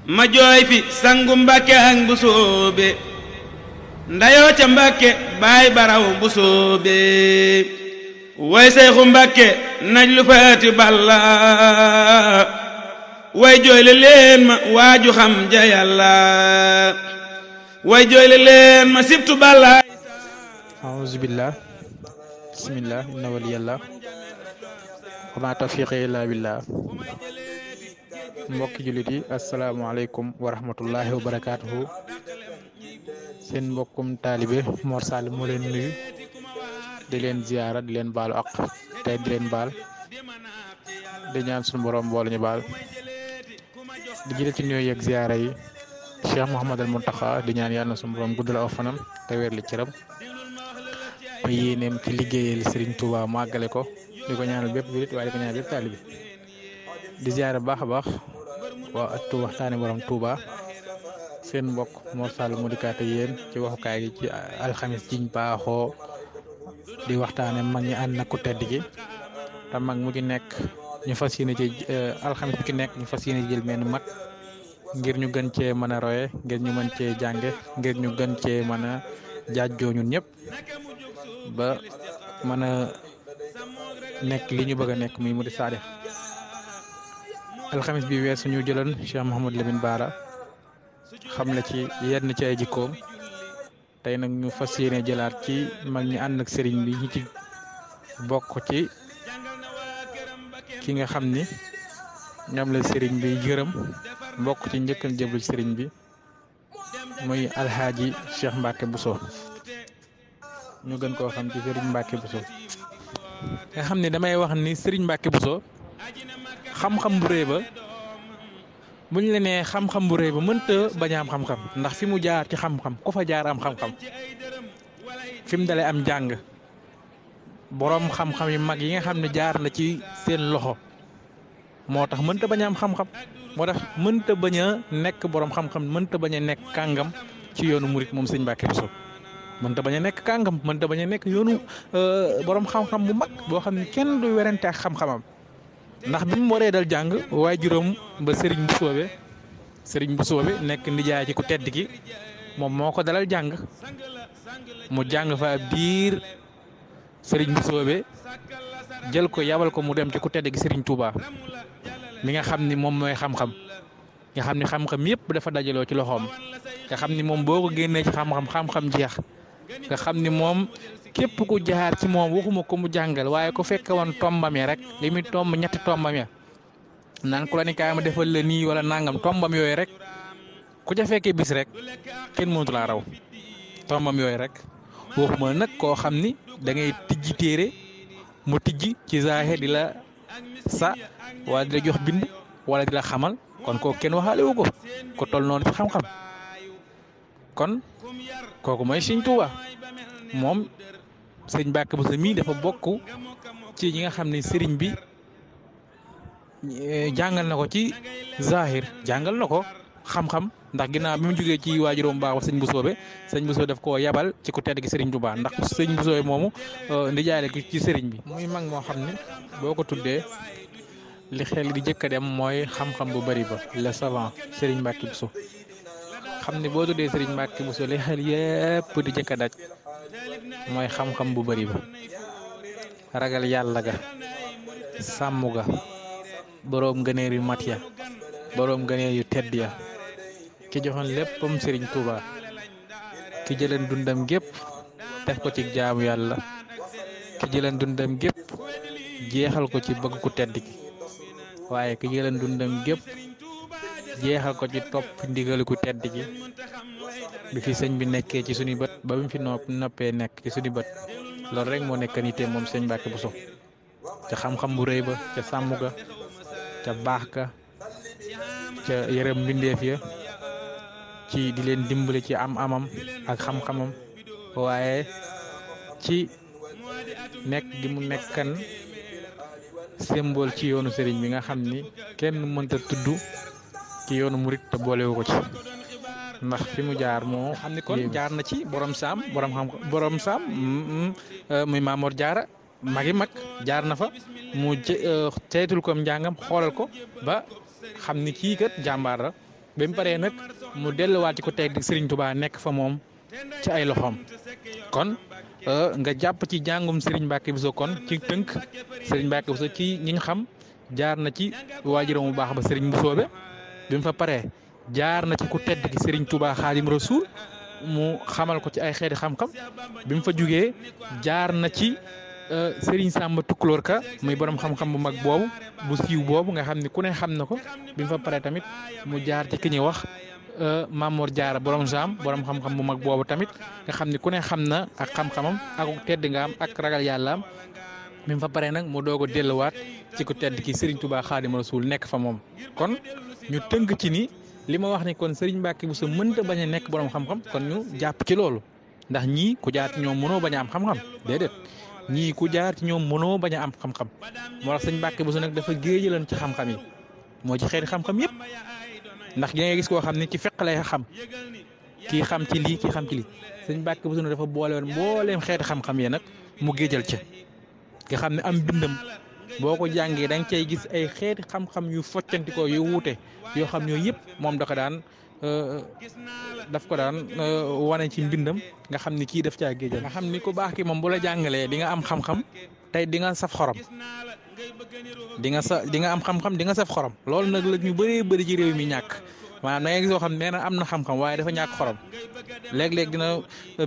ma jooy fi sangu Mbàkke ak mbusoobe ndayoo ca Mbàkke baay baraw mbusoobe way Seexu Mbàkke naj lu faati balla way jooyle leen ma waaju xam ja Yàlla way jooyle leen ma sibtu balla auzu billah bismillah inna waliyallah wa ma tawfiqi illa billah. mbokki jullit yi asalaamaaleykum wa rahmatullahi wa barakaatuhu. seen mbokkum taalibe Mor Sall moo leen nuyu di leen ziyaara di leen baalu ak tey di leen baal di ñaan suñu borom boole ñu baal di jëlee ci nuyoo yeeg ziyaara yi Cheikh Mouhamadul Mountakha di ñaan yàlla na suñu borom guddal aw fanam te wér li cëram ba yéeneem ci liggéeyal Serigne Touba mu àggale ko di ko ñaanal bépp jullit waaye di ko ñaanal bépp taalibe di ziyaara baax a baax waa ëttu waxtaane borom Touba seen mbokk Mor Sall mu dikkaate yéen ci waxukaay gi ci alxamis jiñ baaxoo di waxtaane mag ñi ànd na ku tedd gi te mag mu ci nekk ñu fas yéene ci alxamis bu ci nekk ñu fas yéene jël menn mag ngir ñu gën cee mën a roye ngir ñu mën cee jànge ngir ñu gën cee mën a jaajjoo ñun ñëpp ba mën a nekk li ñu bëgg a nekk muy mu di saadix. alxamis bi weesu ñu jëloon Cheikh Mouhamadou Lamine Bara xam la ci yenn ci ay jikkoom tey nag ñu fas yéene jëlaat ci mag ñi ànd ak sëriñ bi ñu ci bokk ci ki nga xam ni ñoom la sëriñ bi gërëm bokk ci njëkkan jëblu sëriñ bi muy alxaaji Cheikh Mbacke Bousso ñu gën koo xam ci sëriñ Mbacke Bousso nga xam ni damay wax ni sëriñ Mbacke Bousso xam-xam bu rëy ba buñ la nee xam-xam bu rëy ba mënta bañ a am xam-xam ndax fi mu jaar ci xam-xam ku fa jaar am xam-xam fi mu dalee am jàng boroom xam-xam yu mag yi nga xam ne jaar na ci seen loxo moo tax mënta bañ a am xam-xam moo tax mënta bañ a nekk boroom xam-xam mënta bañ a nekk kàngam ci yoonu murit moom sëñ Mbacke Bousso mënta bañ a nekk kàngam mënta bañ a nekk yoonu boroom xam-xam bu mag boo xam ne kenn du werante ak xam-xamam. ndax bi mu waree dal jàng waaye juróom ba Serigne Bousso nekk nijaay ci ku tedd ki moom moo ko dalal jàng mu jàng fa ab diir Serigne Bousso jël ko yabal ko mu dem ci ku tedd gi Serigne Touba mi nga xam ni moom mooy xam-xam nga xam ni xam-xam yëpp dafa dajaloo ci loxoom nga xam ni moom boo ko génnee ci xam-xam jeex nga xam ni moom. képp ku jaar ci moom waxuma ko mu jàngal waaye ku fekke woon tombam ya rek li muy tomb ñetti tombam ya naan ku la ni kaay ma defal la nii wala nangam tombam yooyu rek ku ca fekkee bis rek kenn mënatu laa raw tombam yooyu rek waxuma nag koo xam ni da ngay tijji téere mu tijji ci zaahe di la sa wala di la jox bind wala di la xamal kon kooku kenn waxaale wu ko toll noonu ci xam-xam kon kooku mooy Sëñ Tuuba moom. sëñ Mbacke Bousso mii dafa bokk ci ñi nga xam ne sëriñ bi jàngal na ko ci zahir jàngal na ko xam-xam ndax ginnaaw bi mu jógee ci waajuróom baax wa sëñ Bousso daf koo yabal ci ku tedd gi sëriñ Touba ndax sëñ Bousso moomu ndijaay la ci sëriñ bi. muy mag moo xam ne boo ko tuddee li xel di jëkk a dem mooy xam-xam bu bari ba le savant sëriñ Mbacke Bousso xam ne boo tuddee sëriñ Mbacke Bousso li xel yépp di jëkk a daj. mooy xam-xam bu bari ba ragal yàlla ga sàmm ga boroom ngëneel yu mat ya boroom ngëneel yu tedd ya ki joxoon léppam Serigne Touba ki jëleen dundam gépp def ko ci jaamu yàlla ki jëleen dundam gépp jeexal ko ci bëgg ku tedd ki waaye ki jëleen dundam gépp jeexal ko ci topp ndigal ku tedd ki bi fi sëñ bi nekkee ci suñu bët ba bi mu fi noppee nekk ci suñu bët loolu rek moo nekk nite moom sëñ Mbacke Bousso ca xam-xam bu rëy ba ca sàmm ga ca baax ga ca yërëm mbindeef ya ci di leen dimbali ci am-amam ak xam-xamam waaye ci nekk gi mu nekkan symbole ci yoonu sëriñ bi nga xam ni kenn mënta tudd ci yoonu murit te boolewu ko ci. ndax fi mu jaar moo xam ni kon jaar na ci borom saam muy Maamoor Jaara magi mag jaar na fa mu ceytul ko njàngam xoolal ko ba xam ni kii kat jàmbaar la bi mu paree nag mu delluwaat ci ku tedd Serigne Touba nekk fa moom ci ay loxoom kon nga jàpp ci jàngum Serigne Mbacké Bousso kon ci tënk Serigne Mbacké Bousso ci ñi nga xam jaar na ci waajuram bu baax ba Serigne Mbusoobe bi mu fa paree jaar na ci ku tedd ki Serigne Touba Xaadim Rasuul mu xamal ko ci ay xeeti xam-xam bi mu fa jugee jaar na ci Serigne Samba Tukulóor Ka muy borom xam-xam bu mag boobu bu siiw boobu nga xam ni ku ne xam na ko bi mu fa paree tamit mu jaar ci ki ñuy wax Mamor Jaara borom Saam borom xam-xam bu mag boobu tamit nga xam ni ku ne xam na ak xam-xamam ak tedd nga am ak ragal yàllaam bi mu fa paree nag mu doog a delluwaat ci ku tedd ki Serigne Touba Xaadim Rasuul nekk fa moom kon ñu tënk ci ni li ma wax ni kon Serigne Mbacké Bousso mënta bañ a nekk borom xam-xam kon ñu jàpp ci loolu ndax ñii ku jaar ci ñoom mënoo bañ a am xam-xam déedéet ñii ku jaar ci ñoom mënoo bañ a am xam-xam moo tax Serigne Mbacké Bousso nag dafa géejalan ci xam-xam yi moo ci xeeti xam-xam yëpp ndax da ngay gis koo xam ne ci fiq lay xam kii xam ci lii kii xam ci lii Serigne Mbacké Bousso nag dafa boole woon mbooleem xeeti xam-xam yi nag mu géejal ca nga xam ne am bindam boo ko jàngee da nga cay gis ay xeeti xam-xam yu foccantikoo yu wuute yoo xam yooyu yëpp moom da ko daan daf ko daan wane ci mbindam nga xam ni kii daf caa géejal nga xam ni ku baax ki moom bu la jàngalee di nga am xam-xam tey di nga saf xorom di nga am xam-xam di nga saf xorom loolu nag la ñu bëree bëri ci réew mi ñàkk maanaam da ngay gis yoo xam ne nee na am na xam-xam waaye dafa ñàkk xorom léeg-léeg dina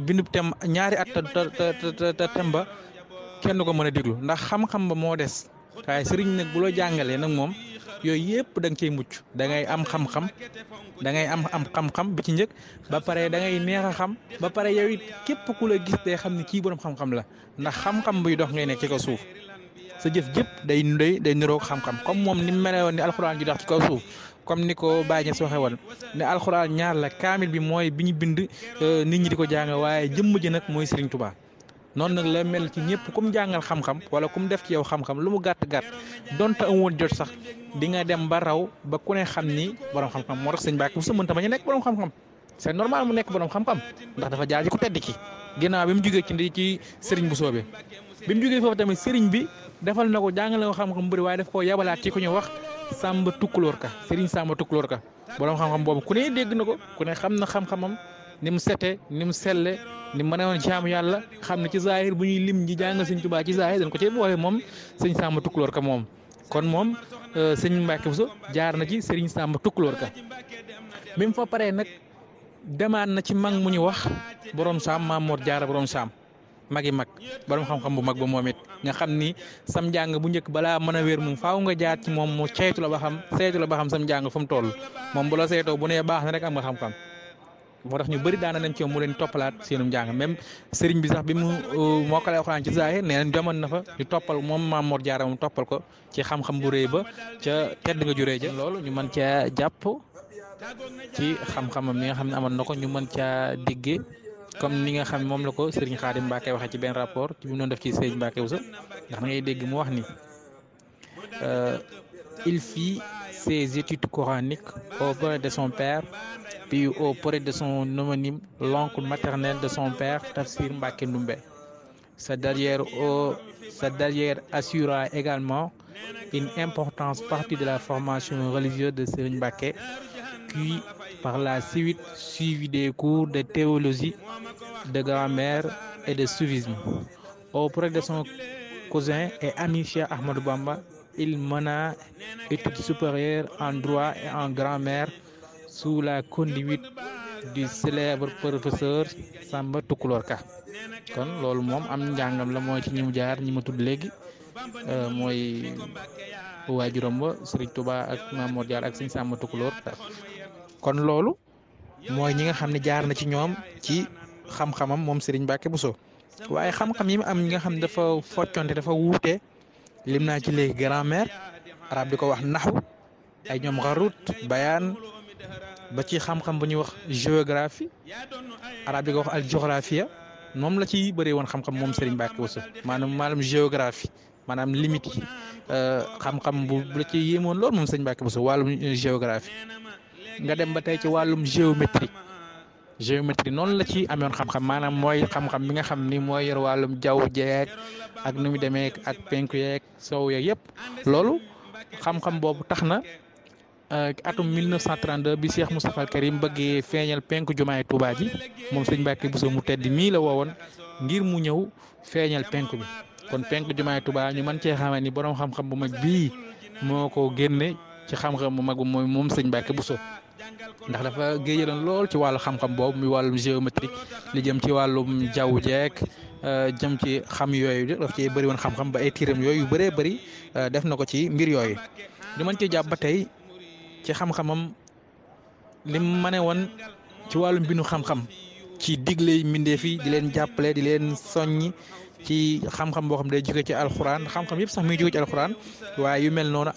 bindub tem ñaari at te tem ba kenn ko mën a déglu ndax xam-xam ba moo des waaye sëriñ nag bu la jàngalee nag moom yooyu yëpp da nga cey mucc da ngay am xam-xam da ngay am xam-xam bi ci njëkk ba pare da ngay neex a xam ba pare yow it képp ku la gis day xam ni kii borom xam-xam la ndax xam-xam buy dox ngay nekk ci kaw suuf sa jëf jëpp day niroog xam-xam comme moom ni mu mel woon ni alxuraan ji dox ci kaw suuf comme ni ko Baye Niass waxee woon ne alxuraan ñaar la kaamil bi mooy bi ñu bind nit ñi di ko jàng waaye jëmm ji nag mooy Serigne Touba. noonu nag la mel ci ñëpp kum jàngal xam-xam wala kum def ci yow xam-xam lu mu gàtt-gàtt donte amoon jot sax di nga dem ba raw ba ku ne xam ni borom xam-xam moo tax Serigne Mbacké Bousso mënta bañ a nekk borom xam-xam c'est normal mu nekk borom xam-xam ndax dafa jaar ci ku tedd ki ginnaaw bi mu jugee ci Serigne Mbusoobe bi mu jugee foofu tamit Serigne bi defal na ko jàngale ko xam-xam bëri waaye daf koo yabalaat ci ku ñu wax Samba Tukulóor Ka Serigne Samba Tukulóor Ka borom xam-xam boobu ku ne dégg na ko ku ne xam na xam-xamam ni mu sete ni mu selle ni mu mënewoon jaamu yàlla xam ne ci zahir bu ñuy lim ñi jàngal Serigne Touba ci zahir dañ ko ci boole moom Serigne Samba Tukulóor Ka moom kon moom Serigne Mbacké Bousso jaar na ci Serigne Samba Tukulóor Ka bi mu fa paree nag demaat na ci mag mu ñu wax borom saam Mamor Jaara borom saam magi mag borom xam-xam bu mag ba moom it nga xam ni sam njàng bu njëkk balaa mën a wér moom faaw nga jaar ci moom mu saytu la ba xam sam njàng fu mu toll moom bu la saytoo bu nee baax na rek am nga xam-xam moo tax ñu bëri daana dem ci moom mu leen toppalaat seenum njàng même sëriñ bi sax bi mu mokkale alxuraan ci zahir nee nañ demoon na fa ñu toppal moom Mamor Jaara moom toppal ko ci xam-xam bu rëy ba ca tedd nga juree ja loolu ñu mën caa jàpp ci xam-xamam mi nga xam ne amoon na ko ñu mën caa diggee comme ni nga xam ne moom la ko Serigne Khadim Mbacké waxee ci benn rapport ci bi mu doon def ci Serigne Mbacké Bousso ndax da ngay dégg mu wax ni il fit ses études coraniques auprès de son père puis auprès de son homonyme l'oncle maternel de son père Tafsir Mbacké Ndoumbé. Sa dernière assura également une importante partie de la formation religieuse de Serigne Mbacké, puis par la suite suivi des cours de théologie, de grammaire et de soufisme. Auprès de son cousin et ami Cheikh Ahmadou Bamba, il mena études supérieures en droit et en grammaire sous la conduite du célèbre professeur Samba Tukulóor Ka. kon loolu moom am njàngam la mooy ci ñi mu jaar ñi ma tudd léegi mooy waajuram ba Serigne Touba ak Mamor Jaara ak Serigne Samba Tukulóor Ka. kon loolu mooy ñi nga xam ne jaar na ci ñoom ci xam-xamam moom Serigne Mbacké Bousso waaye xam-xam yi mu am ñi nga xam ne dafa focconte dafa wuute lim naa ci léegi grammaire arab di ko wax naxwu ay ñoom xarut bayaan ba ci xam-xam bu ñuy wax géographie arab di ko wax al géographia moom la ci bëree woon xam-xam moom Serigne Mbacké Bousso maanaam géographie maanaam limite yi xam-xam bu la ci yéemoon loolu moom Serigne Mbacké Bousso wàllum géographie nga dem ba tey ci wàllum géométrie noonu la ci amoon xam-xam maanaam mooy xam-xam bi nga xam ni mooy yor wàllum jaww jeeg ak nu mu demee ak penku yeeg sow yeeg yëpp loolu xam-xam boobu tax na atum 1932 bi Cheikh Moustapha Al Karim bëggee feeñal penku jumaay Touba ji moom sëñ Mbàkke Bousso mu tedd mii la woowoon ngir mu ñëw feeñal penku bi kon penku jumaay Touba ñu mën cee xamee ni borom xam-xam bu mag bii moo ko génne ci xam-xam bu mag mooy moom sëñ Mbàkke Bousso ndax dafa géejaloon lool ci wàllu xam-xam boobu muy wàllum géométrique li jëm ci wàllum jaww jeek jëm ci xam yooyu daf ci bëri woon xam-xam ba ay tiiram yooyu yu bëree bëri def na ko ci mbir yooyu ñu mën ci jàpp ba tey ci xam-xamam lim mane woon ci wàllum bindu xam-xam ci digle mbindeef yi di leen jàppale di leen soññi ci xam-xam boo xam day jóge ci alxuraan xam-xam yëpp sax muy jóge ci alxuraan waaye yu mel noonu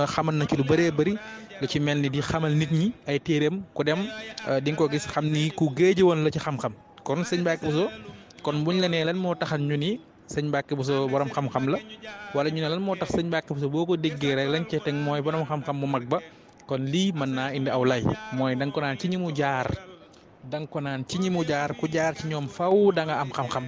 xamal na ci lu bëree bëri lu ci mel ni di xamal nit ñi ay téeréem ku dem di nga ko gis xam ni ku géeje woon la ci xam-xam kon sëñ Mbàkke Bousso kon buñ la nee lan moo taxal ñu ni sëñ Mbàkke Bousso borom xam-xam la wala ñu ne lan moo tax sëñ Mbàkke Bousso boo ko déggee rek lañ cee teg mooy borom xam-xam bu mag ba kon lii mën naa indi aw lay mooy da nga ko naan ci ñi mu jaar ku jaar ci ñoom faw da nga am xam-xam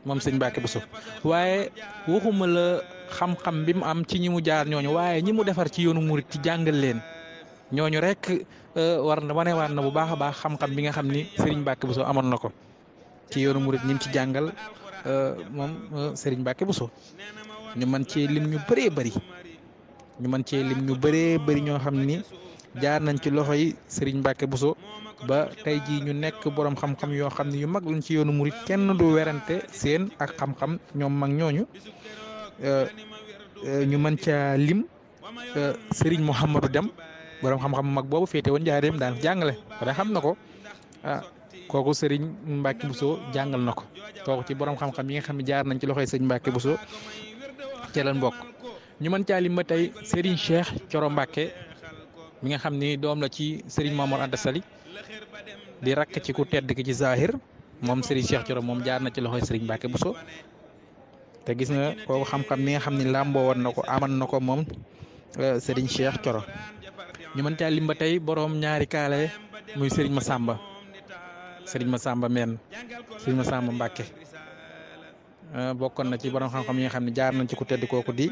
moom sëñ Mbàkke Bousso waaye waxuma la xam-xam bi mu am ci ñi mu jaar ñooñu waaye ñi mu defar ci yoonu murit ci jàngal leen ñooñu rek wanewaat na bu baax a baax xam-xam bi nga xam ni Serigne Mbàkke Bousso amoon na ko ci yoonu murit ñi mu ci jàngal moom Serigne Mbàkke Bousso ñu mën cee lim ñu bëree bëri ñoo xam ni jaar nañ ci loxo yi Serigne Mbàkke Bousso ba tey jii ñu nekk borom xam-xam yoo xam ne yu mag lañ ci yoonu murit kenn du werante seen ak xam-xam ñoom mag ñooñu ñu mën caa lim Serigne Mouhamadou Dem borom xam-xam mag boobu féete woon Njaaréem daan jàngale wala xam na ko kooku Serigne Mbàkke Bousso jàngal na ko kooku ci borom xam-xam yi nga xam ne jaar nañ ci loxoy Serigne Mbàkke Bousso ci lan bokk ñu mën caa lim ba tey Serigne Cheikh Thioro Mbàkke mi nga xam ni doom la ci Serigne Mamour Anta Sali di rakk ci ku tedd ki ci Zahir moom Serigne Cheikh Thioro moom jaar na ci loxoy Serigne Mbàkke Bousso te gis nga kooku xam-xam mi nga xam ni làmboo woon na ko aman na ko moom Serigne Cheikh Thioro ñu mën caa lim ba tey borom ñaari kaale muy Serigne Massamba men Serigne Massamba Mbàkke bokkoon na ci borom xam-xam yi nga xam ne jaar nañ ci ku tedd kooku di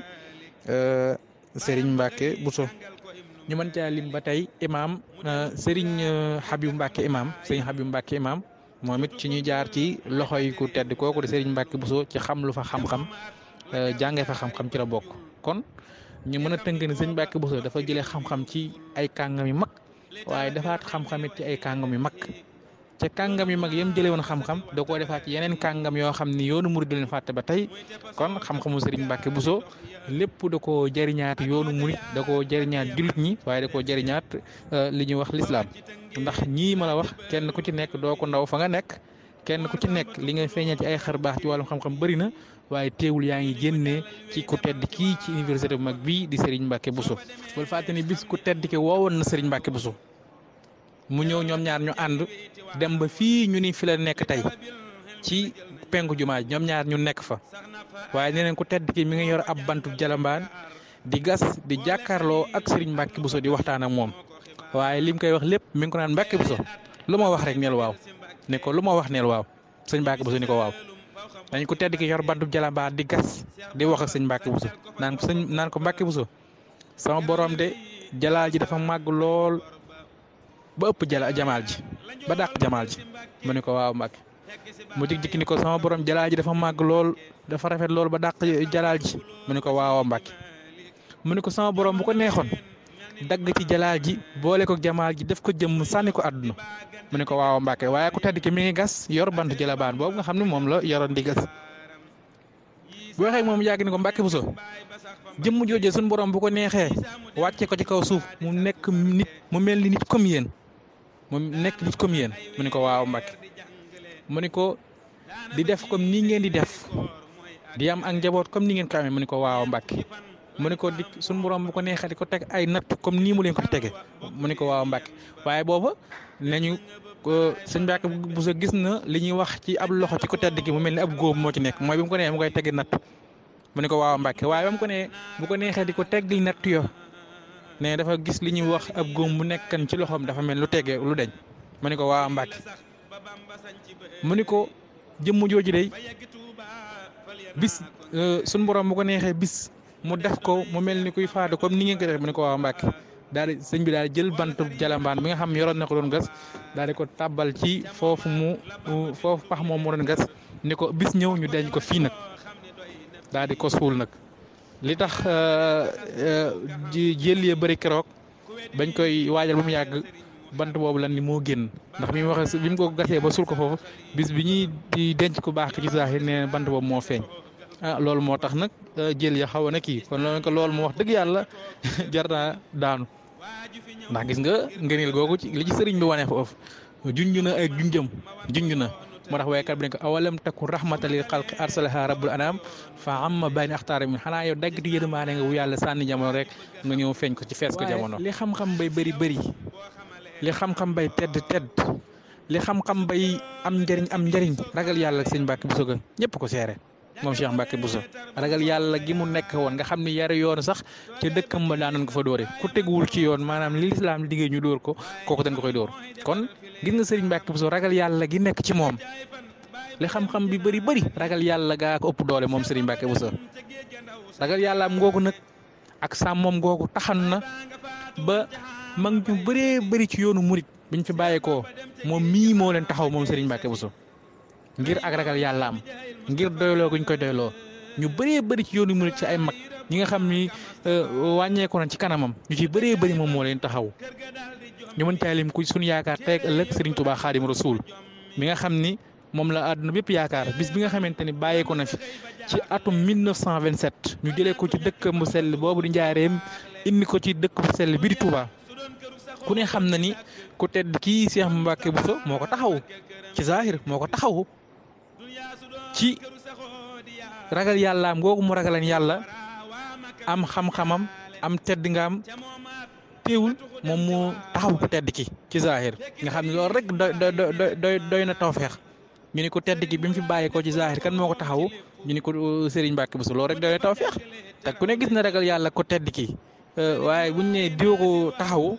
Serigne Mbàkke Bousso ñu mën caa lim ba tey imaam Serigne Habib Mbàkke imaam moom it ci ñu jaar ci loxo yi ku tedd kooku di Serigne Mbàkke Bousso ci xam lu fa xam-xam jàngee fa xam-xam ci la bokk kon ñu mën a tënk ni Serigne Mbàkke Bousso dafa jëlee xam-xam ci ay kàngam yu mag waaye defaat xam-xamit ci ay kàngam yu mag ca kàngam yu mag yam jëlee woon xam-xam da koo defaat ci yeneen kàngam yoo xam ni yoonu murid du leen fàtte ba tey kon xam-xamu Serigne Mbàkke Bousso lépp da koo jëriñaat yoonu murid da koo jëriñaat jullit ñi waaye da koo jëriñaat li ñuy wax lislaam ndax ñii ma la wax kenn ku ci nekk doo ko ndaw fa nga nekk kenn ku ci nekk li nga feeñal ci ay xar baax ci wàllum xam-xam bëri na waaye teewul yaa ngi génnee ci ku tedd kii ci université bu mag bii di Serigne Mbàkke Bousso bul fàtte ni bis ku tedd ki woowoon na Serigne Mbàkke Bousso mu ñëw ñoom ñaar ñu ànd dem ba fii ñu ni fi la nekk tey ci penku jumaa ñoom ñaar ñu nekk fa waaye nee nañ ku tedd ki mi ngi yor ab bantu jalambaan di gas di jàkkaarloo ak Serigne Mbàkke Bousso di waxtaan ak moom waaye lim koy wax lépp mi ngi ko naan Mbàkke Bousso lu ma wax rek neel waaw ne ko lu ma wax neel waaw sëñ Mbàkke Bousso ni ko waaw dañ ko tedd ki yor bantu jalambaan di gas di wax ak sëñ Mbàkke Bousso naan ko Mbàkke Bousso sama borom de jalaal ji dafa màgg lool ba ëpp jamaal ji ba dàq jamaal ji mu ne ko waaw Mbàkke mu jik-jikki ni ko sama borom jalaal ji dafa màgg lool dafa rafet lool ba dàq jalaal ji mu ne ko waaw Mbàkke mu ne ko sama borom bu ko neexoon dagg ci jalaal ji boole ko jamaal ji def ko jëmm sànni ko àdduna mu ne ko waaw Mbàkke waaye ku tedd ki mi ngi gas yor bantu jalabaan boobu nga xam ne moom la yoroon di gas bu waxee moom yàgg ni ko Mbàkke Bousso jëmm jooje suñu borom bu ko neexee wàcce ko ci kaw suuf mu nekk nit mu mel ni nit comme yéen mu nekk nit comme yéen mu ne ko waaw Mbàkke mu ne ko di def comme nii ngeen di def di am ak njaboot comme ni ngeen ko amee mu ne ko waaw Mbàkke mu ne ko di suñu borom bu ko neexee di ko teg ay natt comme nii mu leen ko tege mu ne ko waaw Mbàkke waaye booba nañu sëñ Mbàkke Bousso gis na li ñuy wax ci ab loxo ci ko tedd gi mu mel ni ab góob moo ci nekk mooy bi mu ko neexee mu koy tegi natt mu ne ko waaw Mbàkke waaye ba mu ko nee bu ko neexee di ko teggil natt yo ne dafa gis li ñuy wax ab góom bu nekkan ci loxoom dafa mel lu tege lu deñ mu ne ko waaw Mbàkke mu ne ko jëmm jooju day bis suñu borom bu ko neexee bis mu def ko mu mel ni kuy faatu comme ni ngeen ko def mu ne ko waaw Mbàkke daal di sëñ bi daal di jël bantu jalambaan bi nga xam yoroon na ko doon gas daal di ko tàbbal ci foofu pax moom mu doon gas ni ko bis ñëw ñu denc ko fii nag daal di ko suul nag li tax jël ya bëri keroog bañ koy waajal ba mu yàgg bant boobu lan ni moo génn ndax bi mu waxee bi mu ko gasee ba suul ko foofu bis bi ñuy di denc ku baax ci saaxir nee bant boobu moo feeñ loolu moo tax nag jël ya xaw na kii kon loolu moo wax dëgg yàlla jar naa daanu ndax gis nga ngëneel googu ci li ci sëriñ bi wane foofu junj na ay junj na moo tax waykat bi ne ko awalam takun rahmatalil xalqi arsalaha rabbul anam fa amma bayna axtaara min xanaa yow daggati yërmaane nga wu yàlla sànni jamono rek nga ñëw feeñ ko ci fees ko jamono li xam-xam bay bëri li xam-xam bay tedd li xam-xam bay am njëriñ ragal yàlla ak sëñ Mbàkke Buso ga ñëpp ko seere moom Cheikh Mbacke Bousso ragal yàlla gi mu nekk woon nga xam ni yare yoon sax ca dëkkam ba daanoon ko fa dóore ku teguwul ci yoon maanaam li lislaam liggéey ñu dóor ko kooku dañ ko koy dóor kon gis nga Serigne Mbacke Bousso ragal yàlla gi nekk ci moom li xam-xam bi bëri ragal yàlla gaa ko ëpp doole moom Serigne Mbacke Bousso ragal yàlla am ngoogu nag ak sàmmoom googu taxan na ba mag ñu bëri ci yoonu murit biñ fi bàyyeekoo moom mii moo leen taxaw moom Serigne Mbacke Bousso ngir ak ragal yàlla am ngir doyloo guñ koy doyloo ñu bëri ci yoonu murit ci ay mag ñi nga xam ni wàññeeku na ci kanamam ñu ci bëri moom moo leen taxaw ñu mën caa lim ku suñu yaakaar tey ak ëllëg Serigne Touba Khadim Rasoul mi nga xam ni moom la àdduna bépp yaakaar bis bi nga xamante ni bàyyeeku na fi ci atum 1927 ñu jëlee ko ci dëkk bu sell boobu di Njaareem indi ko ci dëkk bu sell bi di Touba ku ne xam na ni ku tedd kii Cheikh Mbacke Bousso moo ko taxaw ci zahir moo ko taxaw ci ragal yàllaam googu mu ragaleen yàlla am xam-xamam am tedd ngaam teewul moom moo taxaw ku tedd ki ci zahir nga xam ne loolu rek doy na tawfeex ñu ni ko tedd ki bi mu fi bàyyi ko ci zahir kan moo ko taxaw ñu ni ko Serigne Mbacke Bousso loolu rek doy na tawfeex te ku ne gis na ragal yàlla ko tedd ki waaye buñ ne diw ko taxaw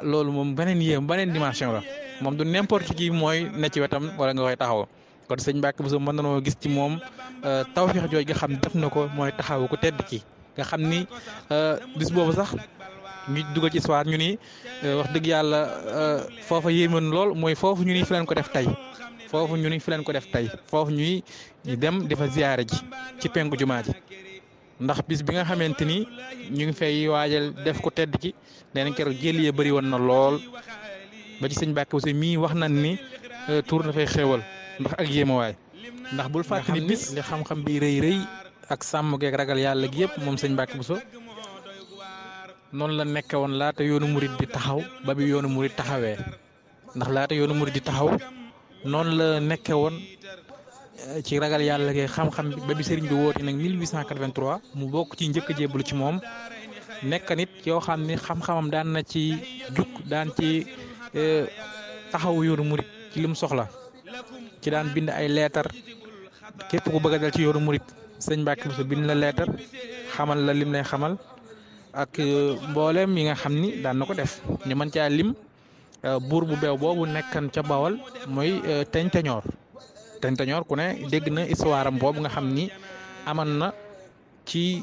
loolu moom beneen dimension la moom du n'importe qui mooy ne ci wetam wala nga koy taxaw kon sëñ Mbacke Bousso mën nañoo gis ci moom tawfeex jooju nga xam ne def na ko mooy taxaw ku tedd ki nga xam ni bis boobu sax ñu dugal ci histoire ñu ni wax dëgg yàlla foofa yéemoon lool mooy foofu ñu ni fi leen ko def tey foofu ñuy dem di fa ziyaare ji ci penku jumaa ji ndax bis bi nga xamante ni ñu ngi fay waajal def ko tedd ki nee nañ keroog jël yee bëri woon na lool ba ci sëñ Mbacke Bousso mii wax nañ ni tuur na fay xéewal ndax ak yéemawaay ndax bul fàttali ni bis li xam-xam bi rëy ak sàmm geeg ragal yàlla gi yëpp moom sëñ Mbacke Bousso noonu la nekke woon laata yoonu murit di taxaw ba bi yoonu murit taxawee ndax laata yoonu murit di taxaw noonu la nekke woon ci ragal yàlla geeg xam-xam bi ba bi sëriñ bi woote nag 1883 mu bokk ci njëkk a jébbalu ci moom nekk nit yoo xam ni xam-xamam daan na ci jug daan ci taxaw yoonu murit ci lim soxla ci daan bind ay leetar képp ku bëgg a dal ci yoonu murit sëñ Mbacke Bousso bind la leetar xamal la lim lay xamal ak mboolem yi nga xam ni daan na ko def ñu mën caa lim buur bu beew boobu nekkan ca Bawol mooy Teñtañoor ku ne dégg na histoire am boobu nga xam ni aman na ci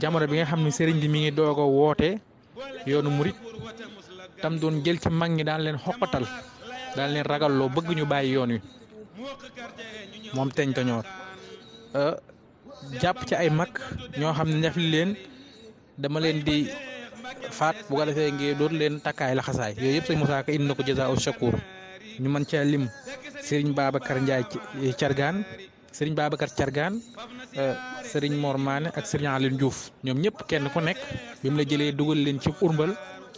jamono bi nga xam ni sëriñ bi mi ngi doog a woote yoonu murit tam doon jël ci mag ñi daan leen xoqatal daan leen ragalloo bëgg ñu bàyyi yoon wi moom Teñtañoor jàpp ci ay mag ñoo xam ne ñaf li leen dama leen di faat bu ko defee ngi doon leen takkaay la xasaay yooyu yëpp sëñ Moussa Ka indi na ko Jazaa'u Shakuur ñu mën caa lim Serigne Babacar Ndiaye Cargaan Serigne Babacar Cargaan Serigne Mor Mané ak Serigne Aline Diouf ñoom ñëpp kenn ku nekk bi mu la jëlee dugal leen ci urmbal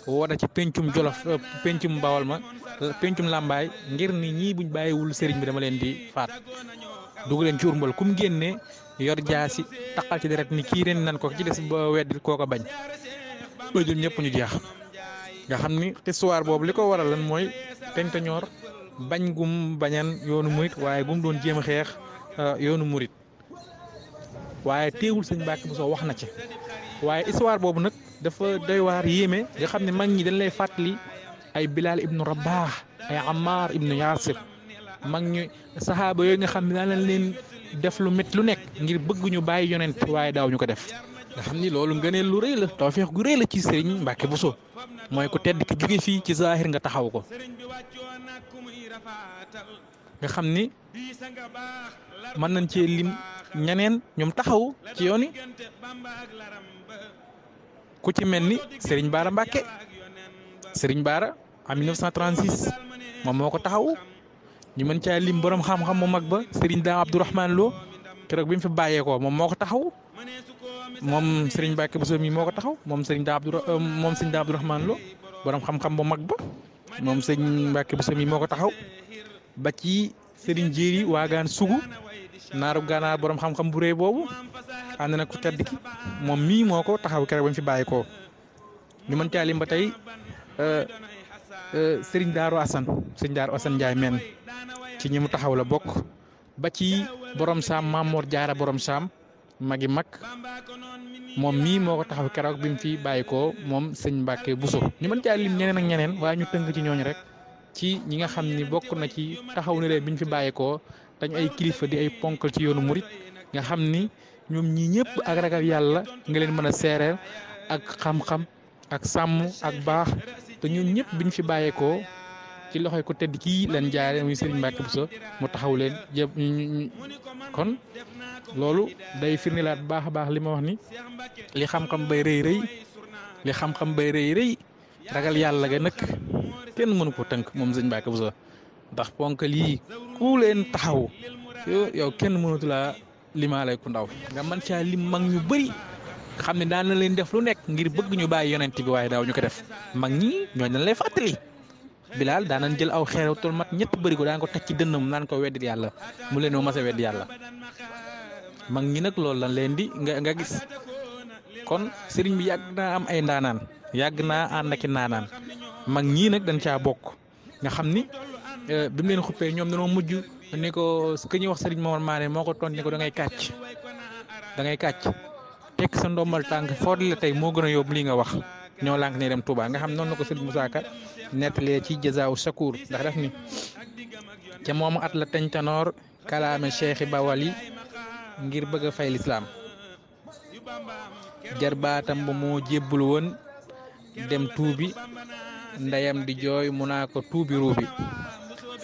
wooda ci pencum Jolof pencum Bawol ma pencum Lambaay ngir ni ñii buñ bàyyiwul Serigne bi dama leen di faat dugal leen ci urmbal kum génne yor jaasi taqal ci deret ni kii ren nan ko ci des ba weddi kooko bañ ba jël ñëpp ñu jeex nga xam ni histoire boobu li ko waral lan mooy Teñtañoor bañ gum bañan yoonu murit waaye gum doon jéem a xeex yoonu murit waaye teewul sëñ Mbacke Bousso wax na ci waaye histoire boobu nag dafa doy waar yéeme nga xam ne mag ñi dañ lay fàttali ay Bilal ibnu Rabah ay Ammar ibnu Yaasir mag ñu saxaaba yooyu nga xam ne daan leen def lu métti lu nekk ngir bëgg ñu bàyyi yonent waaye daaw ñu ko def nga xam ni loolu ngëneel lu rëy la tawfeex gu rëy la ci Serigne Mbacke Bousso mooy ko tedd ki jóge fii ci zahir nga taxaw ko nga xam ni mën nañ cee lim ñeneen ñoom taxaw ci yoon yi ku ci mel ni Serigne Bara Mbacke Serigne Bara en 1936 moom moo ko taxaw ñu mën caa lim borom xam-xam mu mag ba Serigne Dame Abdourahmane Lo keroog bi mu fi bàyyeekoo moom moo ko taxaw moom Serigne Mbacke Bousso mi moo ko taxaw moom Serigne Dame Abdourahmane Lo borom xam-xam bu mag ba moom Serigne Mbacke Bousso mi moo ko taxaw ba ci Serigne Jéeri waagaan sugu naaru gànnaar borom xam-xam bu rëy boobu ànd na ku tedd ki moom mii moo ko taxaw keroog ba mu fi bàyyeekoo ñu mën caa lim ba tey Serigne Darou Assane Ndiaye men ci ñi mu taxaw la bokk ba ci borom saam Mamor Jaara borom saam magi mag moom mii moo ko taxaw keroog bi mu fi bàyyikoo moom sëñ Mbacke Bousso ñu mën caa lim ñeneen ak ñeneen waaye ñu tënk ci ñooñu rek ci ñi nga xam ni bokk na ci taxaw ne leen bi ñu fi bàyyikoo dañ ay kilifa di ay ponkal ci yoonu murit nga xam ni ñoom ñii ñëpp ak ragal yàlla nga leen mën a seereel ak xam-xam ak sàmm ak baax te ñun ñëpp bi ñu fi bàyyeekoo ci loxoy ko tedd kii leen jaare muy Serigne Mbacke Bousso mu taxaw leen jëpp kon loolu day firndilaat baax a baax li ma wax ni li xam-xam bay rëy rëy ragal yàlla ga nag kenn mënu ko tënk moom Serigne Mbacke Bousso ndax ponk lii ku leen taxaw yow kenn mënatu laa limaale ku ndaw nga mën caa lim mag ñu bëri xam ne daan na leen def lu nekk ngir bëgg ñu bàyyi yonent bi waaye daaw ñu ko def mag ñi ñooñu dañ lay fàttali Bilaal daan nañ jël aw xeeru tol mat ñett bëri ko daan ko teg ci dënnam naan ko weddi yàlla mu leen moo mas a weddi yàlla mag ñi nag loolu lan leen di nga gis kon sëriñ bi yàgg naa am ay ndaanaan yàgg naa ànd ak i naanaan mag ñii nag dañ caa bokk nga xam ni bi mu leen xuppee ñoom dañoo mujj ni ko ku ñuy wax sëriñ Momar Mané moo ko tont ni ko da ngay kàcc tekk sa ndombal tànk foodi la tey moo gën a yóbbu lii nga wax ñoo lànk ne dem Touba nga xam noonu la ko sëriñ Moussa Ka nettalee ci Jazaaw Shakur ndax def ni ca moomu at la teñ tanoor kalaame cheikhi bawal yi ngir bëgg a fay lislaam jarbaatam ba moo jébbul woon dem tuubi ndeyam di jooy mu naa ko tuubi ruubi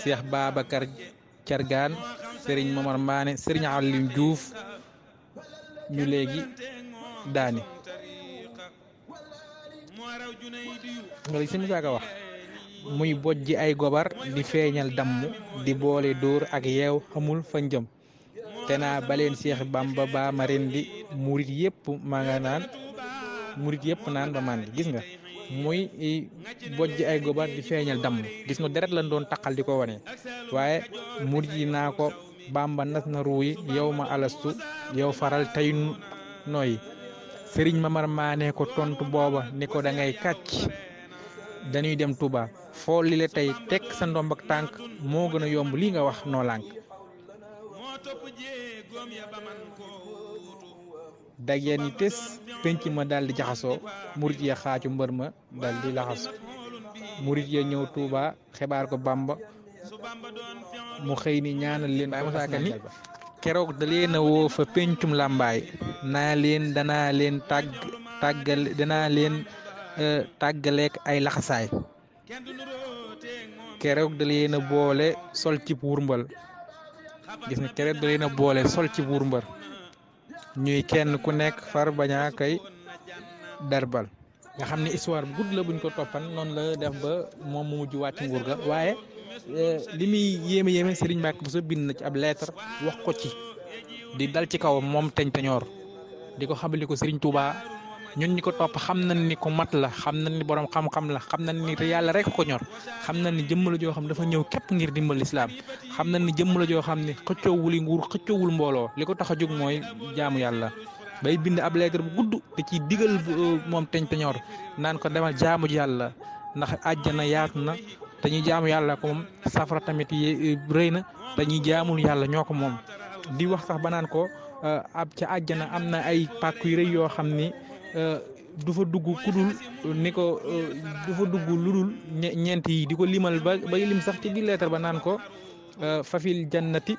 Cheikh Babacar Cargaan Serigne Momar Mané Serigne Aliou Diouf ñu léegi daani nga li sëñ Saaka wax muy bojji ay gobar di feeñal damm di boole dóor ak yeew xamul fa njëm te naa baleen Seex Bamba ba ma rendi murit yëpp maa nga naan murit yëpp naan ba màndi gis nga muy bojji ay gobar di feeñal damm gis nga deret lañ doon taqal di ko wane waaye murit yi naa ko Bamba nas na ruuyi yow ma alastu yow faral tey nooyi Sëriñ Mamar Maane ko tontu booba ni ko da ngay kàcc dañuy dem Touba fool li la tey tekk sa ndomb ak tànk moo gën a yomb lii nga wax noo lànk dageen yi tes penc ma daal di jaxasoo murit ya xaacu mbër ma daal di laxasu murit ya ñëw Touba xibaar ko Bamba mu xëy ni ñaanal leen Musaa ni keroog da leen a woo fa pencum làmbaay danaa leen tàggaleek ay laxasaay keroog da leen a boole sol ci wurmbal gis nga keroog da leen a boole sol ci wurmbal ñuy kenn ku nekk far bañaa kay darbal nga xam ne histoire bu gudd la buñ ko toppan noonu la def ba moom mu mujj wàcc nguur ga waaye li muy yéeme Serigne Mbacke Bousso bind na ci ab lettre wax ko ci di dal ci kaw moom teñ teñoor di ko xamal ni ko Serigne Touba ñun ñi ko topp xam nañ ni ko mat la xam nañ ni borom xam-xam la xam nañ ni yàlla rek ko ñor xam nañ ni jëmm la joo xam dafa ñëw képp ngir dimbal lislaam xam nañ ni jëmm la joo xam ne xëccoowul nguur xëccoowul mbooloo li ko tax a jóg mooy jaamu yàlla bay bind ab lettre bu gudd te ci digal moom teñ teñoor naan ko demal jaamu yàlla ndax àjjana yaatu na dañuy jaamu yàlla ko moom safara tamit rëy na dañuy jaamul yàlla ñoo ko moom di wax sax ba naan ko ab ca àjjana am na ay pàkk yu rëy yoo xam ni du fa dugg kudul ni ko du fa dugg ludul ñeent yi di ko limal ba lim sax ci biir lettre ba naan ko fafil jannati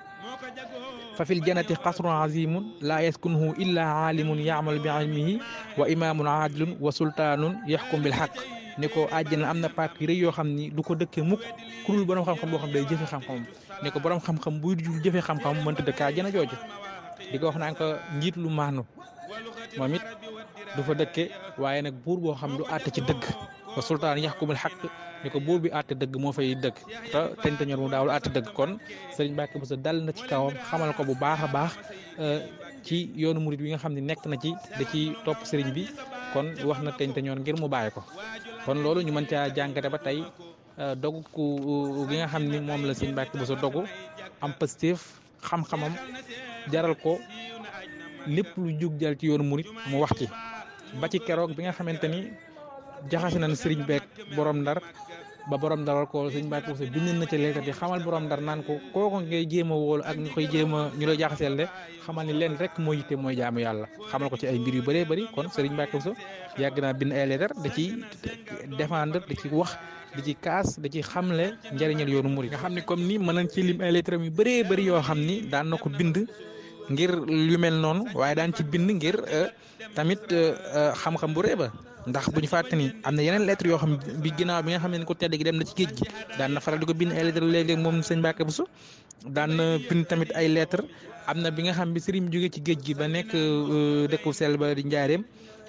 fa fil jannati qasrun azimun laa yaskunuhu illa aalimun yaamalu bi ilmihi wa imaamun aadilun wa sultaanun yaxkum bil xaq ni ko àjjana am na pàkk yu rëy yoo xam ni du ko dëkkee mukk ku dul borom xam-xam boo xam day jëfe xam-xamam ni ko borom xam-xam buy jëfe xam-xamam mënta dëkk àjjana jooju di ko wax naan ko njiit lu maanu moom it du fa dëkke waaye nag buur boo xam du àtte ci dëgg wa sultaan yaxkumul xaq ni ko buur bi àtte dëgg moo fay dëgg te teñtañor mu daawul àtte dëgg kon sëriñ Mbàkke Buso dal na ci kawam xamal ko bu baax a baax ci yoonu murit bi nga xam ne nekk na ci da ci topp sëriñ bi kon wax na teñtañor ngir mu bàyyi ko kon loolu ñu mën caa jàngate ba tey dogu gi nga xam ni moom la sëriñ Mbàkke Buso dogu am pastéef xam-xamam jaral ko lépp lu jug jal ci yoonu murit mu wax ci ba ci keroog bi nga xamante ni jaxase nañ sëriñ beek borom ndar ba borom ndar war ko sëriñ Mbàkke Buso bind na ci leetar di xamal borom ndar naan ko kooko ngay jéem a wóolu ak ñu koy jéem a ñu lay jaxaseel de xamal ni leen rek moo yitte mooy jaamu yàlla xamal ko ci ay mbir yu bëree bëri kon sëriñ Mbàkke Buso yàgg naa bind ay leetar da ci défendre da ci wax di ci kaas da ci xamle njëriñal yoonu murit nga xam ni comme ni mën nañ ci lim ay leetaram yu bëree bëri yoo xam ni daan na ko bind ngir yu mel noonu waaye daan ci bind ngir tamit xam-xam bu rëy ba ndax bu ñu fàtte ni am na yeneen lettre yoo xam bi ginnaaw bi nga xam ne ko tedd gi dem na ci géej gi daan na faral di ko bind ay lettre léeg-léeg moom sëñ Mbàkke Buso daan na bind tamit ay lettre am na bi nga xam bi sëriñ bi jógee ci géej gi ba nekk dëkku sell ba di Njaaréem